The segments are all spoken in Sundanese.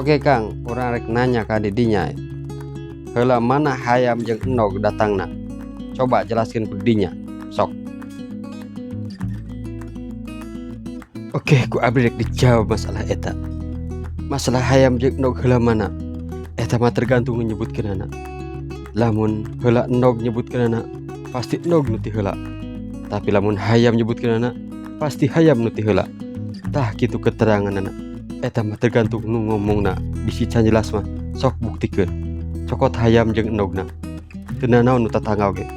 Oke Kang, urang rek nanya ka didinya. Heula mana hayam jeung endog datangna? Coba jelaskeun ku dinya. Sok. Oke, ku abdi rek dijawab masalah eta. Masalah hayam jeung endog heula mana? Eta mah tergantung nu nyebutkeunana. Lamun heula endog nyebutkeunana, pasti endog nu ti heula. Tapi lamun hayam nyebutkeunana, pasti hayam nu ti heula. Tah, kitu keteranganana. Eta mah tergantung nu ngomongna. Bisi can jelas mah, sok buktikeun. Cokot hayam jeung endogna. Teu nanaon nu tatangga oge.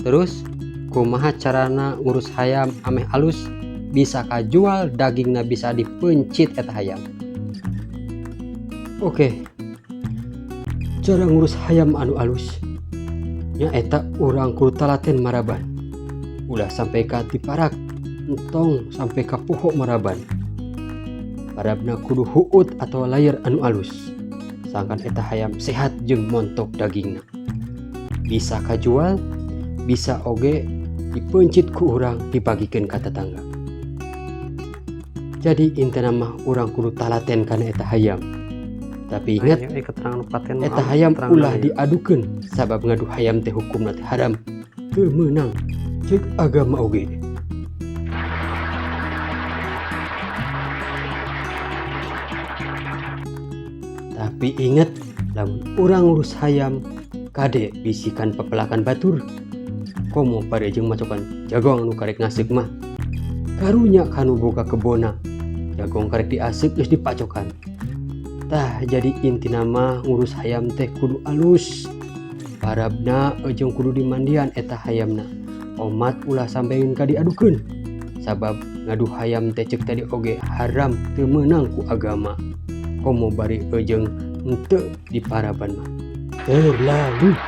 Terus kumaha carana ngurus hayam ameh alus, bisa kajual, dagingna bisa dipeuncit eta hayam? Oke. Cara ngurus hayam anu alus nyaeta urang kudu talaten maraban. Ulah sampai ka diparak, entong sampai ka poho maraban. Parabna kudu huut atau layer anu alus. Sangkan eta hayam sehat jeung montok dagingna. Bisa kajual, bisa oge dipeuncit ku urang, dibagikeun ka tetangga. Jadi intina mah urang kudu talaten kana eta hayam. Tapi ingat, Ayo, keterangan paten eta mah, hayam keterangan ulah ieu. Diadukeun, sabab ngadu hayam teh hukumna teh haram. Teu meunang ceuk agama oge. Tapi ingat, lamun urang ngurus hayam, kade bisikan pepelakan batur. Komo bari jeung macokan jagong nu karek ngaseuk mah. Karunya kanu boga kebona. Jagong karek diaseuk geus dipacokan. Tah, jadi intina mah ngurus hayam teh kudu alus. Parabna jeung kudu dimandian eta hayamna. Omat ulah sampeun ka diadukeun. Sabab ngadu hayam teh ceuk tadi oge haram, teu meunang ku agama. Komo bari jeung henteu diparaban mah. Terlalu.